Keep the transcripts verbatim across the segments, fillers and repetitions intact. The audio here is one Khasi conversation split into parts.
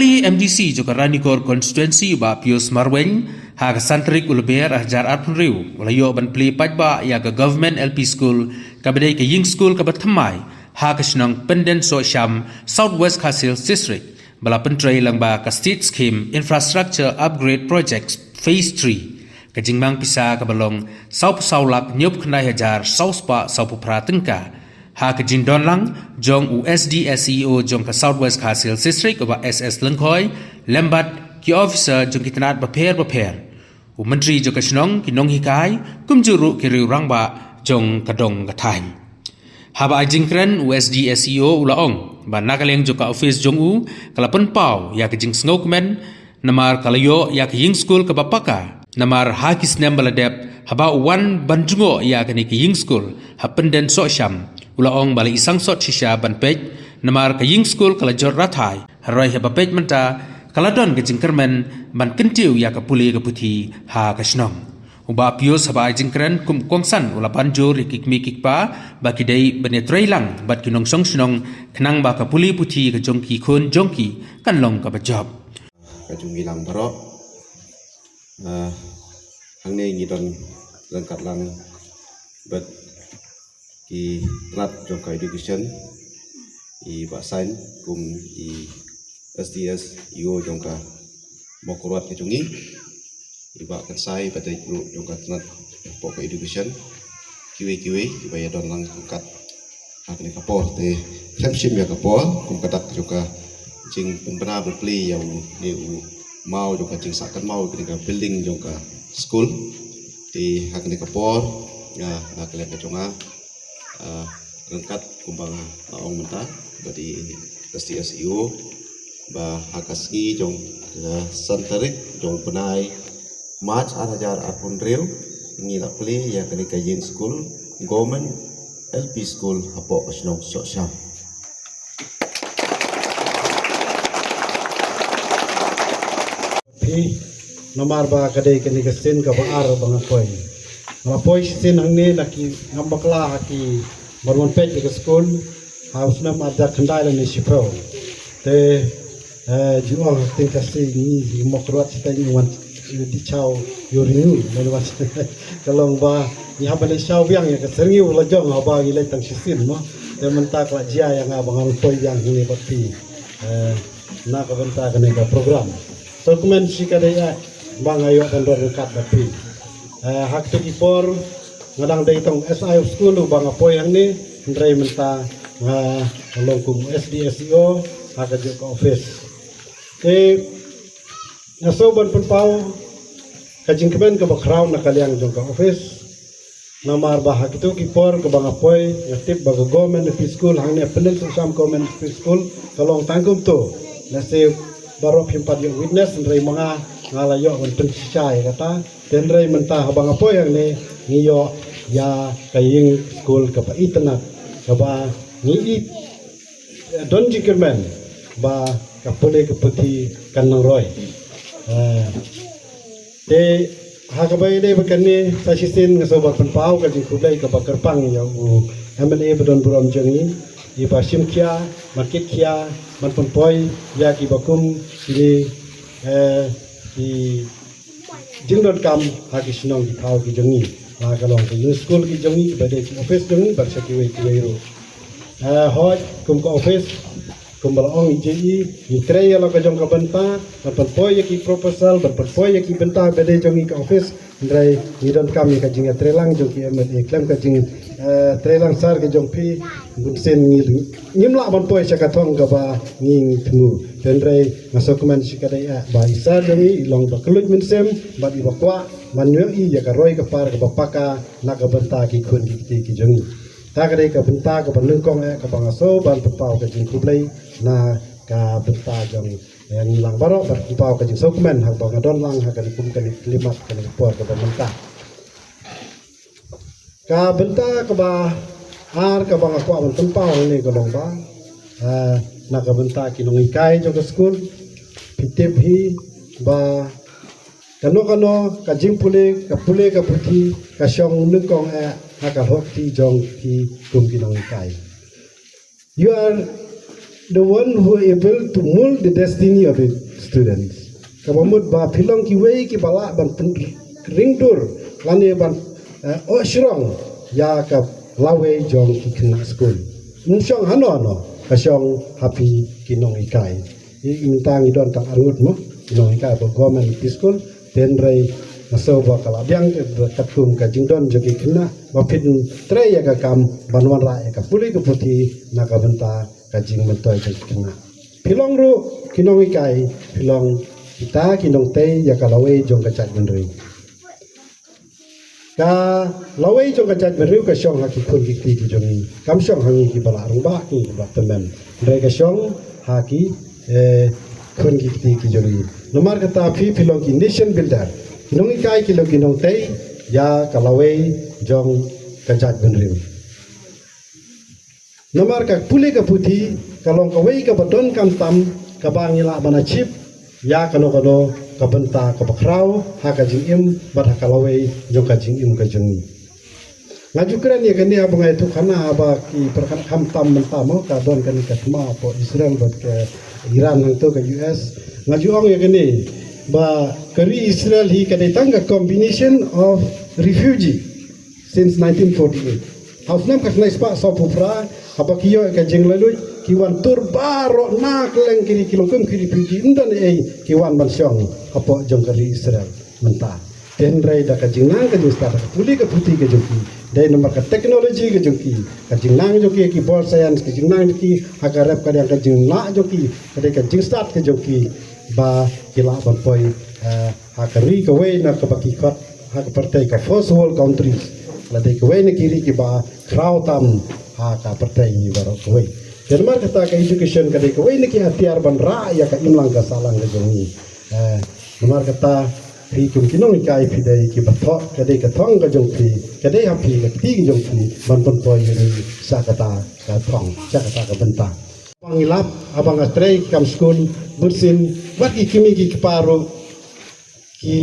Ri M D C jong ka Ranikor Constituency, Bah Pius Marwein, ha ka san tarik u Lber ar hajar arphew hynriew, u la ïoh ban plie paidbah ïa ka Government L P School, kaba dei ka ïing skul kaba thymmai ha ka shnong Pyndensohsham, South West Khasi Hills District, ba la pyntrei lyngba ka State Scheme Infrastructure Upgrade Projects Phase three. Ka jingmang pisa kaba long sawphew saw lak hynñiewphew khyndai hajar saw spah sawphew phra tyngka. Ha ka jingdon lang jong u S D S E O jong ka South West Khasi Hills District, u Bah S S Lyngkhoi, lem bad ki officer jong ki tnat bapher bapher, u Myntri jong ka shnong, ki nonghikai, kumjuh ruh ki riew rangbah jong ka dong ka thaiñ. Haba ai jingkren, u S D S E O u la ong ba na ka liang jong ka office jong u, ka la pynpaw ïa ka jingsngewkmen namar ka la ïoh ïa ka ïing skul kaba paka. Namar ha ki snem ba la dep, haba u wan ban jngoh ïa kane ka ïing skul ha Pyndensohsham, u la ong ba la i sangsot shisha ban peit, namar ka ïing skul ka la jot rathai. Hynrei haba peit mynta, ka la don ka jingkyrmen ban kyntiew ïa ka pule ka puthi ha ka shnong. U Bah Pius, haba ai jingkren kum u kongsan, u la ban jur ïa ki kmie ki kpa ba ki dei ban ïatreilang bad ki nongshong shnong, khnang ba ka pule puthi ka jong ki khun jong ki kan long kaba jop. Ka jong ngi lang baroh. Ah, hangne ngi don ryngkat lang bad ki tnat jong ka education, i Bah Sain kum i S D S E O jong ka Mawkyrwat ka jong ngi, i Bah Kynsai, ba dei ruh jong ka tnat hapoh ka education, kiwei kiwei kiba ïadon lang ryngkat ha kane ka por. Te khlem shim ïa ka por, kum ka dak jong ka jingpynbna ban plie ïa une u maw jong ka jingsah kynmaw kane ka building jong ka skul. Te ha kane ka por, ïa, na ka liang ka jong nga, ah, ryngkat kumba nga ong mynta, ba dei S D S E O, ba ha ka sngi jong ka san tarik jong u bnai March ar hajar arphew hynriew, ngi la plie ïa kane ka ïing skul, Government L P School, hapoh ka shnong Sohsham. Phi, namar ba ka dei kane ka sien kaba ar ba nga poi. Nga la poi shisien hangne, na ki ngam bakla ha ki ban wan peit ïa ka skul ha u snem ar hajar khyndai lane shiphew. Te, eh, ju ong ha ktien Khasi, ngi Mawkyrwat shisha ngi wan, eh, dih shaw ïa u rynïew, lane wan ka long ba ngi hap ban leit shaw biang ïa ka syrngiew la jong haba ngi leit tang shisien mo. Te mynta ka la jia ïa nga ba ngan poi biang hangne bad phi, eh, na ka bynta kane ka program. Sngewkmen shikatdei eh ba nga ïoh ban don ryngkat bad phi. Eh, ha kito ki por nga dang dei tang S I of school uba nga poi hangne, hynrei mynta nga long kum S D S E O ha kajuh ka office. Te nga sngew ban pynpaw ka jingkmen kaba khraw na ka liang jong ka office. Namar ba ha kito ki por kaba nga poi, nga tip ba ka Government L P School hangne, Pyndensohsham Government L P School, ka long tang kumto. Lehse baroh phim pat ïoh witness, hynrei ma nga, nga la ïoh ban pynshisha ïa kata. Te hynrei mynta haba nga poi hangne, ngi ïoh ïa ka ïing skul kaba itynnad, kaba ngi i, eh, don jingkyrmen ba ka pule ka puthi kan nang roi. Eh, te ha kaba ïadei bad kane, sa shisien nga sngew ban pynpaw ka jingkhublei kaba kyrpang ïa u M L A ba don burom jong ngi, iba shim khia, markit khia, ban pynpoi ïa kiba kum kine, eh, ki jingdonkam ha ki shnong ki thaw ki jong ngi. La ka long ka ïing skul ki jong ngi, kiba dei ki office jong ngi, bad sha kiwei kiwei ruh. Eh, hooid, kum ka office, kumba la ong i J E, ngi trei ïa la ka jong ka bynta ban pynpoi ïa ki proposal, ban pynpoi ïa ki bynta ba dei jong ngi ka office. Hynrei ngi donkam ïa ka jingïatreilang jong ki M L A, khlem ka jing, eh, treilang sar ka jong phi, bunsien ngi, ngim lah ban poi sha ka thong kaba ngi, ngi thmu. Te hynrei nga sngewkmen shikatdei eh ba i sar jong ngi i long ba kylluid mynsiem bad iba kwah ban ïohi ïa ka roi ka par kaba paka na ka bynta ki khun ki kti ki jong ngi. Ta ka dei ka bynta kaba nyngkong eh kaba nga sngew ban pynpaw ka jingkhublei na ka bynta jong, eh, ngi lang baroh, ban pynpaw ka jingsngewkmen haba nga don lang ha kane kum kane ka khyllipmat, kane ka por kaba mynta. Ka bynta kaba ar kaba nga kwah ban pynpaw hangne ka long ba, eh, na ka bynta ki nonghikai jong ka skul, phi tip hi ba kano kano ka jingpule, ka pule ka puthi ka shong nyngkong eh ha ka lyoh kti jong phi kum ki nonghikai. You are the one who able to mold the destiny of the students. Kaba mut ba phi long kiwei kiba lah ban pyn-, ringdur lane ban, eh, oh shrong ïa ka lawei jong ki khynnah skul. Ym shong hano hano, ka shong ha phi ki nonghikai. Ïa mynta ngi don tang arngut mo ki nonghikai ba government L P school. Hynrei nga sngew ba ka la biang katkum ka jingdon jong ki khynnah ba phin trei ïa ka kam ban wanrah ïa ka pule ka puthi na ka bynta ka jingmyntoi jong ki khynnah. Phi long ruh ki nonghikai, phi long kita ki nongtei ïa ka lawei jong ka jaitbynriew. Ka lawei jong ka jaitbynriew ka shong ha ki khun ki kti ki jong ngi. Kam shong ha ngi kiba la rangbah, ki kiba la tymmen. Hynrei ka shong ha ki, eh, khun ki kti ki jong ngi. Namar kata phi, phi long ki nation builder. Ki nonghikai ki long ki nongtei ïa ka lawei jong ka jaitbynriew. Namar ka pule ka puthi ka long kawei kaba donkam tam kaba ngi lah ban achieve ïa kano kano ka bynta kaba khraw ha ka jingim bad ha ka lawei jong ka jingim ka jong ngi. Nga ju kren ïa kane haba nga ïathuh khana haba ki pyrkhat kham tam mynta mo ka don kane ka thma hapoh Israel bad ka Iran hangto ka U S. Nga ju ong ïa kane ba ka ri Israel hi ka dei tang ka combination of refugee since nineteen forty-eight. Ha u snem ka khyndai spah sawphew phra, haba ki ïoh ka jinglaitluid, ki wan tur baroh na kylleng ki ri, ki long kum ki refugee, ym don ei ki wan ban shong hapoh jong ka ri Israel mynta. Hynrei da ka jingnang ka jingstad, da ka pule ka puthi ka jong ki, dei namar ka technology ka jong ki, ka jingnang jong ki, ki bor science, ka jingnang jong ki ha ka rep ka riang, ka jinglah jong ki, ka dei ka jingstad ka jong ki ba ki lah ban poi, eh, ha ka ri kawei na kaba ki khot ha ka pyrthei ka first world countries. La dei kawei na ki ri kiba khraw tam ha ka pyrthei baroh kawei. Te namar kata ka education ka dei kawei na ki hatiar ban rah ïa ka imlang ka sahlang ka jong ngi. Eh, namar kata phi kum ki nonghikai phi dei kiba thoh, ka dei ka thong ka jong phi, ka dei ha phi ka kti ka jong phi ban pynpoi ïa ngi sha kata ka thong, sha kata ka bynta. Haba ngi lap, haba nga trei kam skul, bunsien, wat ki kmie ki kpa ruh, ki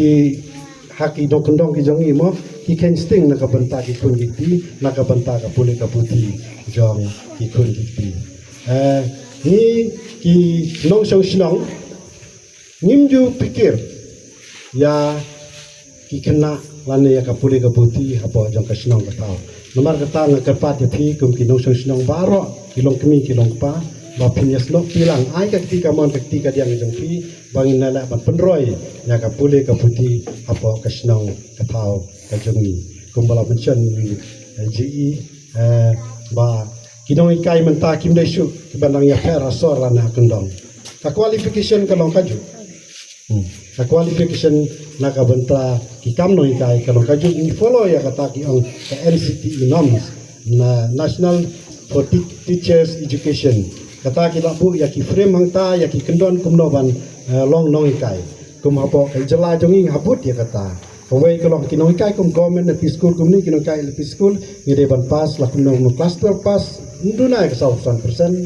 ha ki dong kyndong ki jong ngi mo, ki kheiñ sting na ka bynta ki khun ki kti, na ka bynta ka pule ka puthi jong ki khun ki kti. Eh, ngi ki nongshong shnong, ngim ju pyrkhat ïa ki khynnah lane ïa ka pule ka puthi hapoh jong ka shnong ka thaw. Namar kata nga kyrpad ïa phi kum ki nongshong shnong baroh, ki long kmie ki long kpa, ba phin ïasnoh kti lang, ai ka kti kamon ka kti kadiang jong phi, ba ngin lah ban pynroi ïa ka pule ka puthi hapoh ka shnong ka thaw ka jong ngi. Kumba la mention, eh, G E, eh, ba ki nonghikai mynta kim dei shuh kiban dang ïapher ha sor lane ha kyndong. Ka qualification ka long kajuh. Hmm. Ka qualification na ka bynta ki kam nonghikai ka long kajuh, ngi follow ïa kata ki ong ka N C T E norms, na National for Te-, Teachers Education. Kata ki la buh ïa ki frame hangta, ïa ki kyndon kumno ban, eh, long nonghikai. Kum hapoh ka jylla jong ngi ha bud ïa kata. Kawei ka long ki nonghikai kum government L P school, kumne ki nonghikai L P school, ngi dei ban pass la kumno kumno class twelve pass, ym duna ïa ka saw san percent,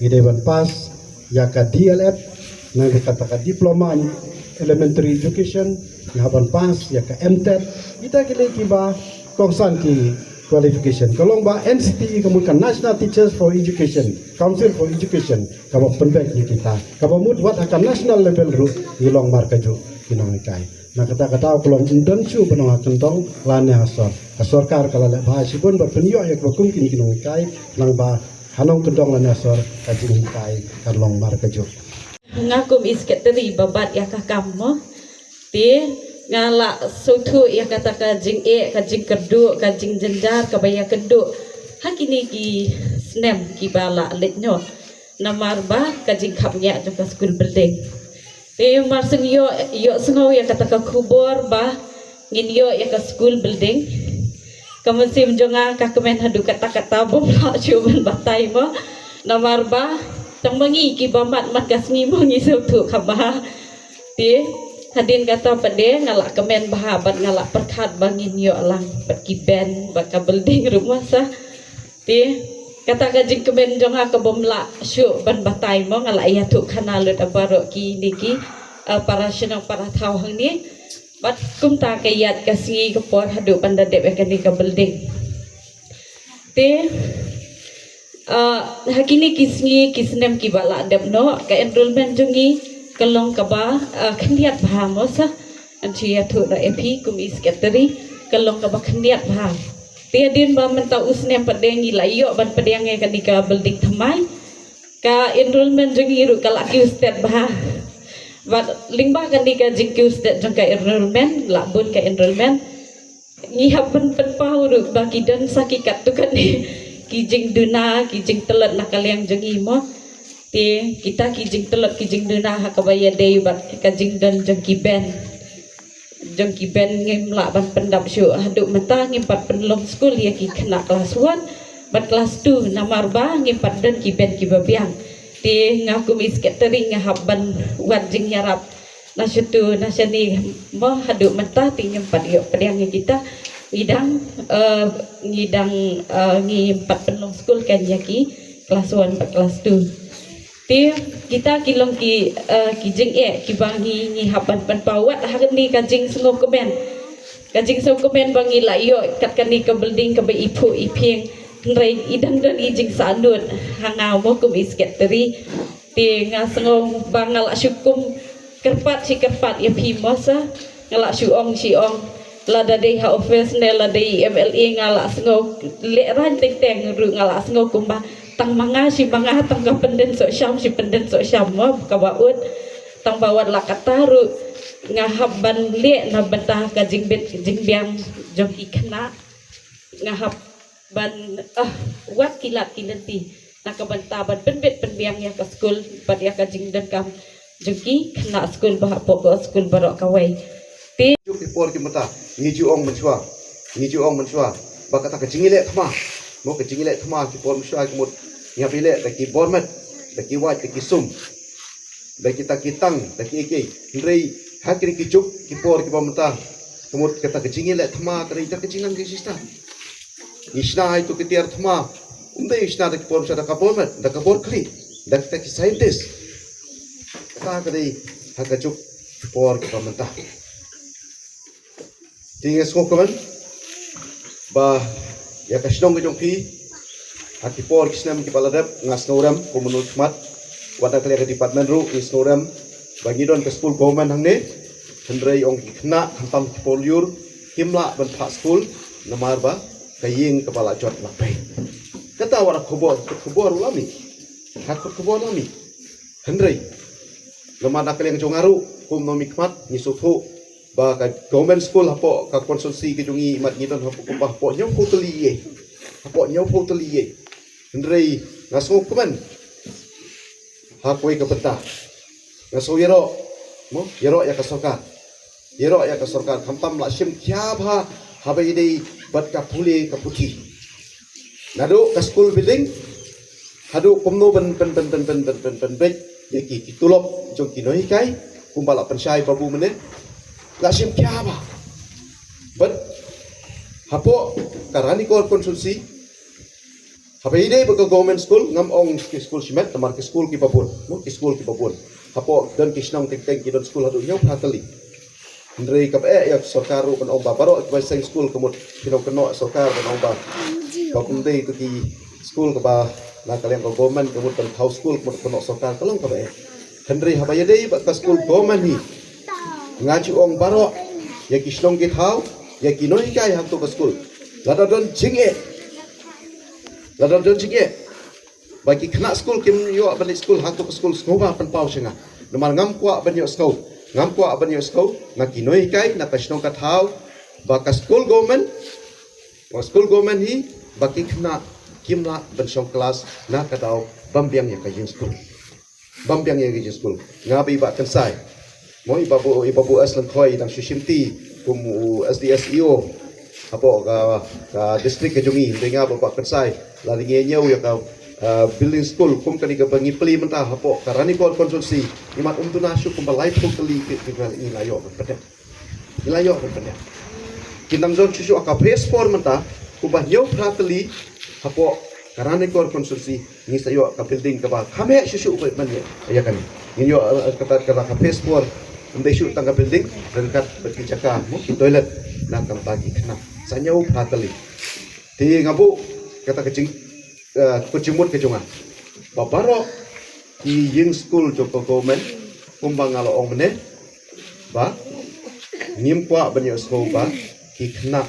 ngi dei ban pass ïa ka D L Ed, nang ïa kata ka Diploma in Elementary Education, ngi hap ban pass ïa ka M Ted, kita ki lei kiba kongsan ki qualification. Ka long ba N C T E ka mut ka National Teachers for Education, Council for Education, kaba pynbeit ïa kita. Kaba mut wat ha ka national level ruh ngi long markajuh ki nonghikai. Na kata ka daw ka long ym don shuh ban ong ha kyndong lane ha sor. Ka sorkar ka la leh bha shibun ban pynïoh ïa kiba kum kine ki nonghikai, nang ba ha nongkyndong lane ha sor ka jinghikai kan long markajuh. Nga kum i secretary ba bat ïa ka kam mo. Te nga la sngewthuh ïa kata ka jingeh, ka jingkyrduh, ka jingjynjar kaba ïakynduh ha kine ki snem kiba la leit noh. Namar ba ka jingkhapngiah jong ka school building. Te mar shu ïoh, ïoh sngew ïa kata ka khubor ba ngin ïoh ïa ka school building, ka mynsiem jong nga ka kmen haduh katta katta, bym lah shuh ban batai mo. Namar ba tang ma ngi kiba mad man ka sngi mo ngi sngewthuh kham bha. Te hadien kata pat de nga la kmen bha bad nga la pyrkhat ba ngin ïoh lang bad ki bench bad ka building ruh mo sa. Te kata ka jingkmen jong nga ka bym lah shuh ban batai mo, nga la ïathuh khana lut ha baroh kine ki, eh, para shnong para thaw hangne. Bad kumta ka ïaid ka sngi ka por haduh ban da dep ïa kane ka building. Te Uh, ha kine ki sngi ki snem kiba la dep noh, ka enrollment jong ngi ka long kaba uh, khyndiat bha mo sa. Ngan shu ïathuh noh ïa phi kum i secretary, ka long kaba khyndiat bha. Te hadien ba mynta u snem pat de ngi la ïoh ban pdiang ïa kane ka building thymmai, ka enrollment jong ngi ruh ka la kiew stet bha. Bad lyngba kane ka jingkiew stet jong ka enrollment, la bun ka enrollment, ngi hap ban pynpaw ruh ba ki don sa ki katto katne ki jingduna, ki jingtlot na ka liang jong ngi mo. Te kita ki jingtlot ki jingduna ha kaba ïadei bad ka jingdon jong ki bench, jong ki bench ngim lah ban pyndap shuh. Haduh mynta ngim pat pynlong skul ïa ki khynnah klas one bad klas two namar ba ngim pat don ki bench kiba biang. Te nga kum i secretary nga hap ban wad jingïarap na shuh tu na shane mo. Haduh mynta te ngim pat ïoh pdiang ïa kita, ngi dang uh, ngi dang uh, ngim pat pynlong skul kan ïa ki klas one bad klas two. Te kita ki long ki uh, ki jingeh kiba ngi ngi hap ban pynpaw wat ha kane ka jingsngewkmen. Ka jingsngewkmen ba ngi la ïoh kat kane ka building kaba i phuh i phieng, hynrei i dang don i jingsahnud ha nga mo kum i secretary. Te nga sngew ba nga la shu kum kyrpad shi kyrpad ïa phi mo sa, nga la shu ong shi ong. Lada dei ha office ne lada i M L A nga la sngew leh rang teng teng ruh nga la sngew kumba tang ma nga shi ma nga, tang ka pyndon soh sham shi pyndon soh sham mo kaba ut. Tang ba wat la katta ruh nga hap ban leh na bynta ka jingbit jingbiang jong ki khynnah. Nga hap ban uh, wat ki lad ki lynti na ka bynta ban pynbit pynbiang ïa ka skul bad ïa ka jingdonkam jong ki khynnah skul ba hapoh ka skul baroh kawei. Te juk ki por ki mynta ngi ju ong mynshuwa, ngi ju ong mynshuwa ba kata ka jingïaleh thma, mo, ka jingïaleh thma ki por mynshuwa ki mut ngi hap ïaleh da ki bor met, da ki wait, da ki sum, da kita ki tang, da ki ei ei. Hynrei ha kine ki juk ki por kiba mynta ka mut kata ka jingïaleh thma ka dei da ka jingnang ka jingstad. Ngi shna ïa tu ki tiar thma, um dei ngi shna da ki por mynshuwa, da ka bor met, da ka bor khlieh, da kita ki scientist. Kata ka dei ha ka juk ki por kiba mynta. Te nga sngewkmen ba ïa ka shnong ka jong phi ha ki por ki snem kiba la dep nga sngewrem kum u nongkhmat. Wat na ka liang ka department ruh ngi sngewrem ba ngi don ka skul government hangne, hynrei ong ki khynnah khamtam ki por lyiur kim lah ban phah skul namar ba ka ïing kaba la jot la pei. Kata wat ha khubor, khubor ruh la mih, ha khubor la mih. Hynrei namar na ka liang jong nga ruh kum u nongmihkhmat ngi sngewthuh ba ka government school hapoh ka constituency ka jong ngi, mat ngi don hapoh kumba hapoh hynñiewphew tylli ïing, hapoh hynñiewphew tylli ïing. Hynrei nga sngewkmen ha kawei ka bynta, nga sngew ïaroh, mo, ïaroh ïa ka sorkar, ïaroh ïa ka sorkar khamtam la shim khia bha haba ïadei bad ka pule ka puthi. Naduh ka school building haduh kumno ban ban ban ban ban ban ban ban beit ïa ki, ki tulop jong ki nonghikai kumba la pynshai babu mynne, la shim khia bha. Bad hapoh ka Ranikor constituency haba ïadei bad ka government school, ngam ong ki school shimet namar ki school kiba bun, mo, ki school kiba bun. Hapoh don ki shnong teng teng ki don school haduh hynñiewphew tylli. Hynrei kaba eh ïa ka sorkar ruh ban ong ba baroh kiba seng school ka mut pynlong kynnoh sorkar ban ong ba, ba kum dei tu ki school kaba na ka liang ka government ka mut ban thaw school ka mut kynnoh sorkar ka long kaba eh. Hynrei haba ïadei bad ka school government hi nga ju ong baroh ïa ki shnong ki thaw, ïa ki nonghikai ha tu ka school, lada don jingeh, lada don jingeh ba ki khynnah skul kim ïoh ban leit skul ha tu ka skul, sngewbha pynpaw sha nga. Namar ngam kwah ban ïohsngew, ngam kwah ban ïohsngew na ki nonghikai, na ka shnong ka thaw, ba ka skul government, ba skul government hi, ba ki khynnah kim lah ban shong klas na ka daw bym biang ïa ka ïing skul, bym biang ïa ka ïing skul. Nga bad i Bah Kynsai, mo, i Babu, i Babu S Lyngkhoi i dang shu shimti kum u S D S E O hapoh ka, ka district ka jong ngi. Hynrei nga bad i Bah Kynsai la dang ïa ñiew ïa ka, ah, building school kum kane kaba ngi plie mynta hapoh ka Ranikor constituency. Ngi mat ym duna shuh kumba laiphew tylli ki, ki, ngi la ïoh ban pyndep, ngi la ïoh ban pyndep. Ki nang don shuh shuh ha ka phase four mynta kumba hynñiewphew tylli hapoh ka Ranikor constituency. Ngi sa ïoh ka building kaba kham heh shuh shuh ban ïa, ïa kane. Ngin ïoh, eh, kata, kata ka phase four. Ym dei shuh tang ka building, ryngkat bad ki jaka, mo, ki toilet na ka bynta ki khynnah. Sa hynñiewphew tylli. Te nga buh kata ka jing eh, ka jingmut ka jong nga ba baroh ki ïing skul jong ka government, kumba nga la ong mynne, ba ngim kwah ban ïohsngew ba ki khynnah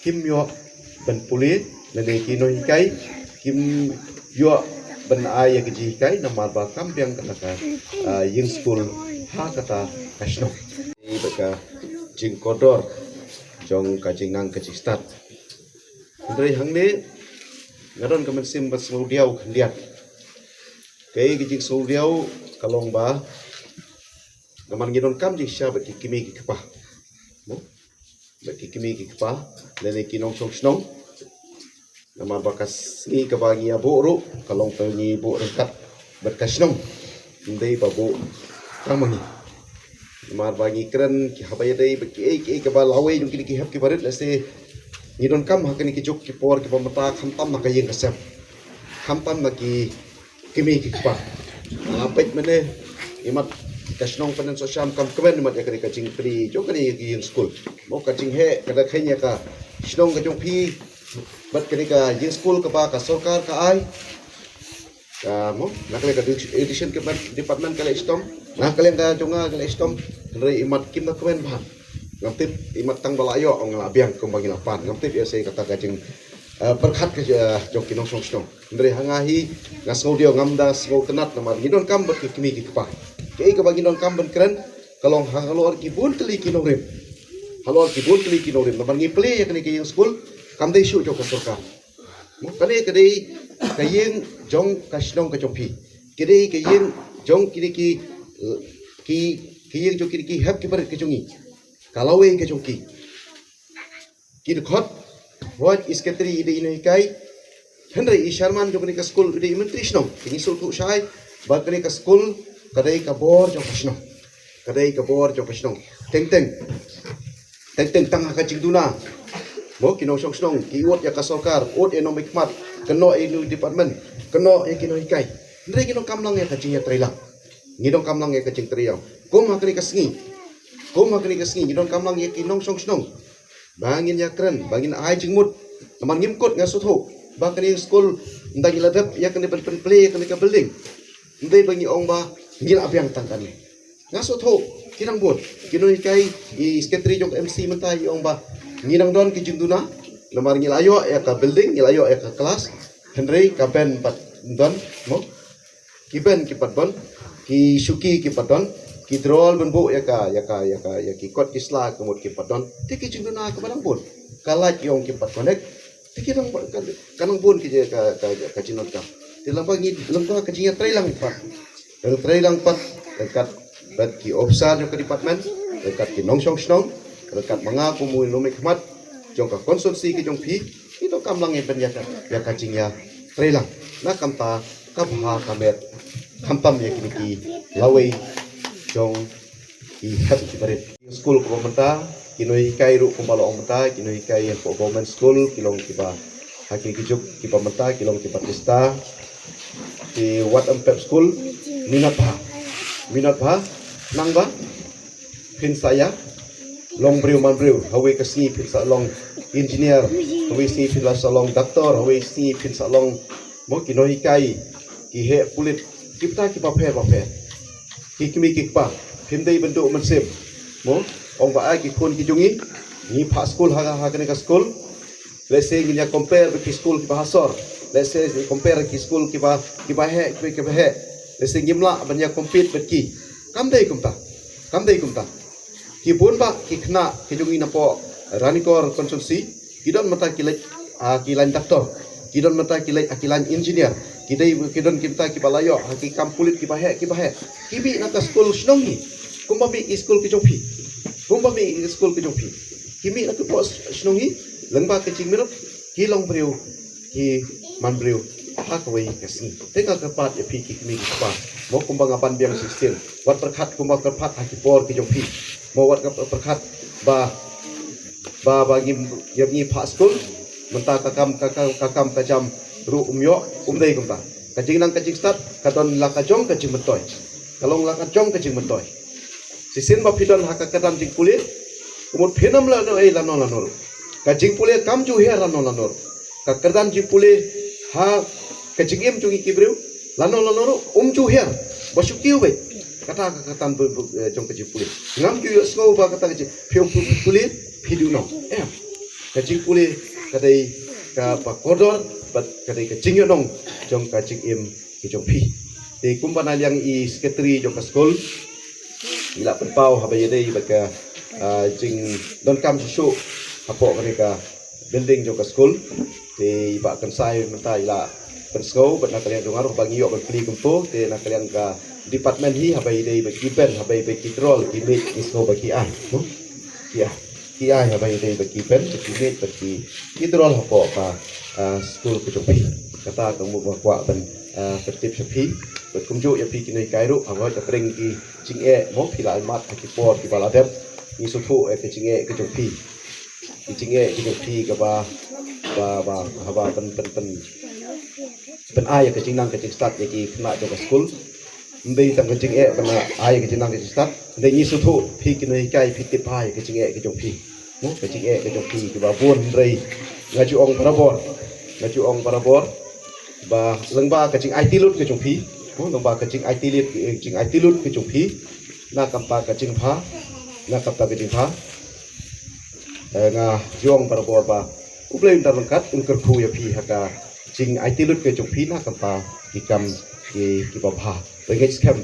kim ïoh ban pule, lane ki nonghikai kim ïoh ban ai ïa ka jinghikai, namar ba kam biang kata ka, ah, ïing skul ha kata ka shnong. Ni ba ka jingkordor jong ka jingnang ka jingstad. Hynrei hangne nga don ka mynsiem ban sngewdiaw khyndiat. Kaei ka jingsngewdiaw? Ka long ba namar ngi donkam jingshisha bad ki kmie ki kpa, mo, bad ki kmie ki kpa lane ki nongshong shnong. Namar ba ka sngi kaba ngi ïa buh ruh ka long ba ngi buh ryngkat bad ka shnong, ym dei ba buh tang ma ngi. Namar ba ngi kren ki haba ïadei bad kiei kiei kaba lawei jong kine ki hep ki barit, lehse ngi donkam ha kine ki juk ki por kiba mynta, khamtam na ka ïing ka sem, khamtam na ki kmie ki kpa. Nga peit mynne, imat ka shnong Pandan Sohsham kam kmen imat ïa kane ka jingplie jong kane ka ïing skul. Mo, ka jingheh ka da kheiñ ïa ka shnong ka jong phi bad kane ka ïing skul kaba ka sorkar ka ai. Ka, mo, na ka liang ka education department ka leh shitom, na ka liang ka jong nga ka leh shitom. Hynrei imat kim da kmen bha. Ngam tip, imat tang ba la ïoh, ong, la biang kumba ngi la pan. Ngam tip ïa se kata ka jing, eh, pyrkhat ka, eh, jong ki nongshong shnong. Hynrei ha nga hi nga sngewdiaw, ngam da sngewtynnat namar ngi donkam bad ki kmie ki kpa. Kaei kaba ngi donkam ban kren ka long halor ki bun tylli ki nongrim. Halor ki bun tylli ki nongrim namar ngi plie ïa kane ka ïing skul kam dei shuh jong ka sorkar. Mo, kane ka dei ka ïing jong ka shnong ka jong phi. Ka dei ka ïing jong kine ki, ki, ki ïing jong kine ki hep ki barit ka jong ngi. Ka lawei ka jong ki. Ki dkhot, wat i secretary i dei i nonghikai, hynrei i chairman jong kane ka skul i dei i myntri shnong. Te ngi sngewthuh shai ba kane ka skul ka dei ka bor jong ka shnong. Ka dei ka bor jong ka shnong. Teng teng, teng teng tang ha ka jingduna, mo, ki nongshong shnong ki ud ïa ka sorkar, ud ïa nongmihkhmat, kynnoh ïa ki department, kynnoh ïa ki nonghikai. Hynrei ngi donkam lang ïa ka jingïatreilang. Ngi donkam lang ïa ka jingtreilang. Kum ha kane ka sngi, kum ha kane ka sngi ngi donkam lang ïa ki nongshong shnong ba ngin ïakren, ba ngin ai jingmut. Namar ngim kut, nga sngewthuh ba kane ka skul ynda ngi la dep ïa kane ban pynplie ïa kane ka building, ym dei ba ngi ong ba ngi la biang tang kane. Nga sngewthuh ki nang bun ki nonghikai, i secretary jong ka M C mynta i ong ba ngi nang don ki jingduna namar ngi la ïoh ïa ka building, ngi la ïoh ïa ka class, hynrei ka bench pat don, mo. Ki bench ki pat don, ki shuki ki pat don, ki drawer ban buh ïa ka, ïa ka, ïa ka, ïa ki kot ki sla ka mut ki pat don. Te ki jingduna kaba nang bun. Ka light ïong kim pat connect. Te ki nang, ka, ka nang bun ki, ka, ka, ka jingdonkam. Te lyngba ngi, lyngba ka jingïatreilang pat, ïatreilang pat ryngkat bad ki officer jong ka department, ryngkat ki nongshong shnong, ryngkat ma nga kum u nongmihkhmat jong ka constituency ka jong phi, ngi donkam lang ïa ban ïa ka, ïa ka jingïatreilang na ka bynta ka bha ka met, khamtam ïa kine ki lawei jong ki hep ki barit. Skul kaba mynta, ki nonghikai ruh kumba la ong mynta, ki nonghikai hapoh government school ki long kiba, ha kine ki juk kiba mynta ki long kiba tista. Te wat ym pep skul, minot bha, minot bha, nang ba phin sa ïa long briew man briew. Hawei ka sngi phin sa long engineer, hawei sngi phin sa long doctor, hawei sngi phin sa long, mo, ki nonghikai, ki heh pulit, kita kiba pher ba pher. Ki kmie ki kpa, phim dei ban duh mynsiem, mo, ong ba ai ki khun ki jong ngi, ngi phah skul ha, ha kane ka skul. Let's say ngin ïa compare bad ki skul kiba ha sor. Let's say ngin compare ki skul kiba, kiba heh, kiba, kiba heh. Let's say ngim lah ban ïa compete bad ki. Kam dei kumta. Kam dei kumta. Ki bun bah ki khynnah ki jong ngi napoh Ranikor constituency, ki don mynta ki leit, ah, ki line doctor. Ki don mynta ki leit, ah, ki line engineer. Ki dei, ki don ki mynta kiba la ïoh, ah, ki kam pulit kiba heh, kiba heh. Ki mih na ka skul shnong hi. Kumba mih ki skul ki jong phi. Kumba mih ki skul ki jong phi. Ki mih na ka pok shnong hi, lyngba ka jingminot, ki long briew, ki man briew ha kawei ka sngi. Te nga kyrpad ïa phi ki kmie ki kpa, mo, kumba nga ban biang shisien, wat pyrkhat kumba kyrpad ha ki por ki jong phi, mo, wat ka pyrkhat ba, ba, ba ngim, ïa ngi phah skul, mynta ka kam, ka, ka, ka kam ka jam ruh um ïoh, um dei kumta. Ka jingnang ka jingstad ka don la ka jong ka jingmyntoi. Ka long la ka jong ka jingmyntoi. Shisien ba phi don ha ka kyrdan jingpule, ka mut phin ym leh noh ei lano lano ruh. Ka jingpule kam ju hiar lano lano ruh. Ka kyrdan jingpule ha Ka jingim jong ngi ki briew lano lano ruh um ju hiar ba shu kiew beit. Kata ka kyrdan jong ka jingpule. Ngam ju ïohsngew ba kata ka jing phi ong pule phi duh nong. Em. Ka jingpule ka dei kaba kordor bad ka dei ka jingïohnong jong ka jingim ka jong phi. Te kumba na liang i secretary jong ka skul i la pynpaw haba ïadei bad ka jingdonkam shuh shuh hapoh kane ka building jong ka skul. Te i Bah Kynsai mynta i la pynsngew bad na ka liang jong nga ruh ba ngi ïoh ban plie kumto te na ka liang ka department hi haba ïadei bad ki pen haba ïadei bad ki trolley ki miej ngi sngew ba ki ai. Ki ai. Ki ai haba ïadei bad ki pen bad ki miej bad ki trolley hapoh ka skul ka jong phi. Kata ka mut ba kwah ban pyntip sha phi bad kumjuh ïa phi ki nonghikai ruh haba ka pyrshang ki jingeh mo phi la ai mat ha ki por kiba la dep. Ngi sngewthuh ïa ka jingeh ka jong phi. Ki jingeh ki jong phi kaba ba ba haba pyn pyn pyn pyn ai ka jingnang ka jingstad ïa ki khynnah jong ka skul. Ym dei tang ka jingeh ban ai ka jingnang ka jingstad. Ym dei ngi sngewthuh phi ki nonghikai phi tip ai ka jingeh ka jong phi. Mo ka jingeh ka jong phi kiba bun hynrei nga ju ong barabor. Nga ju ong barabor ba lyngba ka jingaiti lut ka jong phi. Mo lyngba ka jingaiti lut jingaiti lut ka jong phi. Na ka bynta ka jingbha na ka bynta ka jingbha. Nga ju ong barabor ba U Blei un da ryngkat un kyrkhu ïa phi ha ka jingaiti lut ka jong phi na ka bynta ki kam ki kiba bha. Ba ngeit skhem.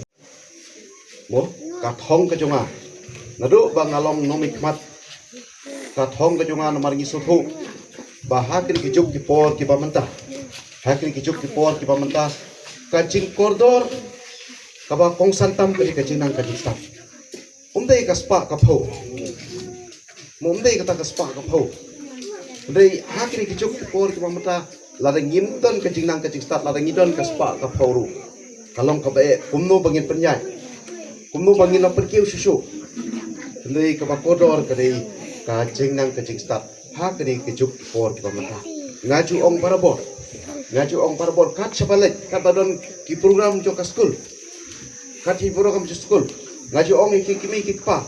Mo ka thong ka jong nga naduh ba nga long nongmihkhmat. Ka thong ka jong nga namar ngi sngewthuh ba ha kine ki juk ki por kiba mynta. Ha kine ki juk ki por kiba mynta ka jingkordor kaba kongsan tam ka dei ka jingnang ka jingstad. Um dei ka spah ka phew. Mo um dei kata ka spah ka phew. Dei ha kine ki juk ki por kiba mynta lada ngim don ka jingnang ka jingstad lada ngi don ka spah ka phew ruh. Ka long kaba eh kumno ba ngin pynïaid. Kumno ba ngin la pynkiew shuh shuh. Dei kaba kordor ka dei ka jingnang ka jingstad. Ha kine ki juk ki por kiba mynta. Nga ju ong barabor. Nga ju ong barabor kat shaba leit kat ba don ki program jong ka skul. Kat hi program jong skul. Nga ju ong ïa ki kmie ki kpa.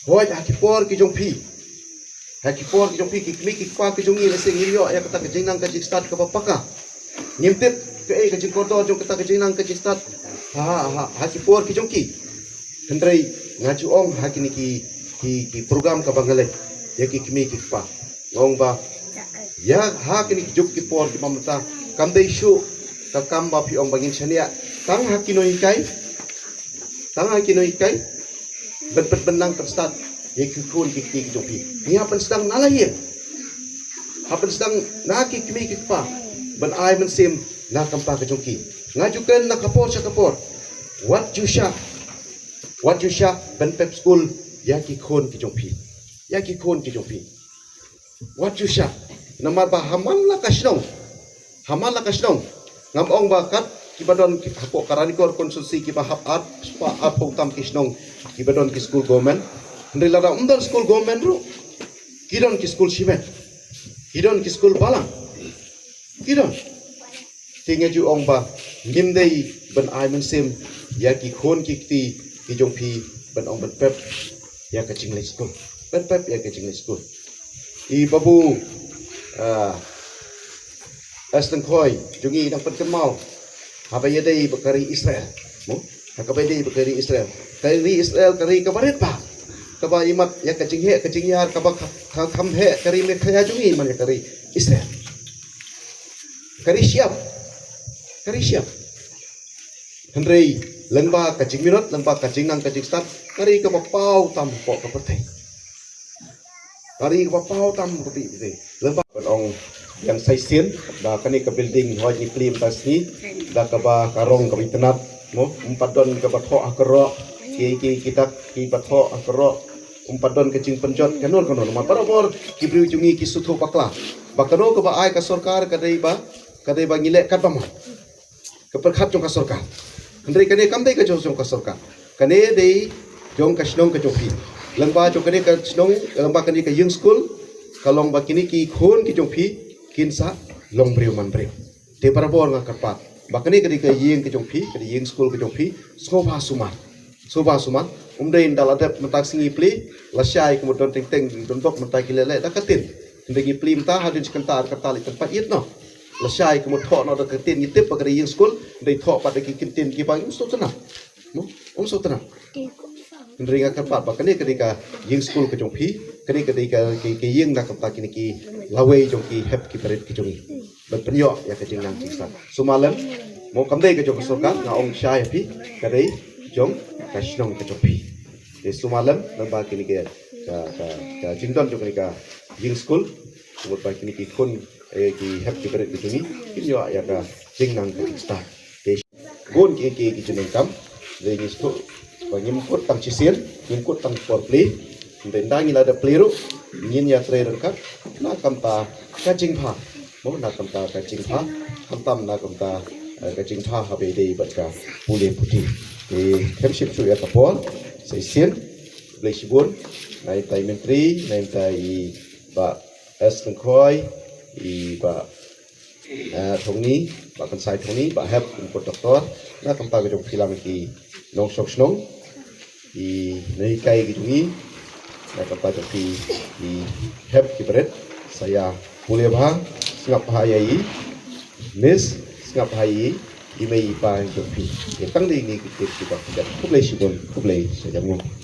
Hooid ha ki por ki jong phi. Ha ki por ki jong phi ki kmie ki kpa ki jong ngi lehse ngim ïoh ïa kata ka jingnang ka jingstad kaba paka. Ngim tip kaei ka jingkordor jong kata ka jingnang ka jingstad. Ha ha ha ki por ki jong ki. Hynrei nga ju ong ha kine ki ki ki program kaba nga leit ïa ki kmie ki kpa. Nga ong ba ïa ha kine ki juk ki por kiba mynta kam dei shuh ka kam ba phi ong ba ngin shaniah tang ha ki nonghikai. Tang ha ki nonghikai. Ban pynbna pynstad ïa ki khun ki kti ki jong phi. Ngi hap ban sdang na la ïing. Hap ban sdang na ki kmie ki kpa ban ai mynsiem na ka bynta ka jong ki. Nga ju kren na ka por sha ka por. Wat ju shah. Wat ju shah ban pep skul ïa ki khun ki jong phi. Ïa ki khun ki jong phi. Wat ju shah. Namar ba ha man la ka shnong. Ha man la ka shnong. Ngam ong ba kat kiba don hapoh ka Ranikor constituency kiba hap ar spah arphew tam ki shnong kiba don ki skul government. Hynrei lada ym don skul government ruh ki don ki skul shimet. Ki don ki skul balang. Ki don. Te nga ju ong ba ngim dei ban ai mynsiem ïa ki khun ki kti ki jong phi ban ong ban pep ïa ka jingleit skul. Ban pep ïa ka jingleit skul. I babu ah Esther Khoi jong ngi dang pynkynmaw haba ïadei bad ka ri Israel. Mo? Ha kaba ïadei bad ka ri Israel. Ka ri Israel ka ri kaba rit bha. Kaba imat ïa ka jingheh ka jingïar kaba kham heh ka ri Meghalaya jong ngi man ïa ka ri Israel. Ka ri shyiap. Ka ri shyiap. Hynrei lyngba ka jingminot lyngba ka jingnang ka jingstad ka ri kaba paw tam hapoh ka pyrthei. Ka ri kaba paw tam ka pyrthei. Lyngba ban ong ïa sa shisien ba kane ka building hoi ngi plie mynta sngi da kaba ka rong kaba itynnad mo ym pat don kaba thoh ha ka roh ki ki kitak kiba thoh ha ka roh ym pat don ka jingpynjot kano kano namar barabor ki briew jong ngi ki sngewthuh bakla ba kano kaba ai ka sorkar ka dei ba ka dei ba ngi leh katba mon. Ka pyrkhat jong ka sorkar. Hynrei kane kam dei ka jong jong ka sorkar. Kane dei jong ka shnong ka jong phi. Lyngba jong kane ka shnong lyngba kane ka ïing skul ka long ba kine ki khun ki jong phi kin sa long briew man briew. Te barabor nga kyrpad ba kane ka dei ka ïing ka jong phi ka dei ïing skul ka jong phi. Sngewbha sumar. Sngewbha sumar. Um dei ynda la dep mynta sngi plie lashai ka mut don teng teng don bok mynta ki leh leh da ka tin. Ynda ngi plie mynta hadien shi kynta ar kynta leit tang pat ïit noh. lashai ka mut thoh noh da ka ktien ngi tip ba ka dei ïing skul, dei thoh pat da ki ktien kiba ym sngewtynnat. Mo, ym sngewtynnat. Hynrei nga kyrpad ba kane ka dei ka ïing skul ka jong phi, kane ka dei ka, ka, ka ïing na ka bynta kine ki lawei jong ki hep ki barit ki jong ngi. Ban pynïoh ïa ka jingnang jingstad. Sumar lem, mo kam dei ka jong ka sorkar, nga ong shai ha phi, ka dei jong ka shnong ka jong phi. Te sumar lem, namar ba kine ki, ka, ka, ka jingdon jong kane ka ïing skul, ka mut ba kine ki khun, eh, ki hep ki barit ki jong ngi, kin ïoh ïa ka jingnang ka jingstad. Te bun ki, ki, ki jingdonkam, dei ngi sngewthuh ba ngim kut tang shisien, ngim kut tang por plie, hynrei ynda ngi la dep plie ruh, ngin ïatrei ryngkat na ka bynta ka jingbha, mo na ka bynta ka jingbha, khamtam na ka bynta, eh, ka jingbha haba ïadei bad ka pule puthi. Te khlem shim shuh ïa ka por, sa shisien, khublei shibun, na ka bynta i Myntri, na ka bynta i Bah S Lyngkhroi, i Bah eh, Thongni, Bah Kynsai Thongni, Bah Hep, Input Doctor, na ka bynta ka jong phi lang ki nongshong shnong, ki nonghikai ki jong ngi, na ka bynta jong phi, ki hep ki barit, sa ïa pule bha, sngap bha ïa i, miss, sngap bha ïa i, i mei i pa jong phi. Ïa tang dei ngi ki tip kiba phi jat. Khublei shibun, khublei sa jam ngi.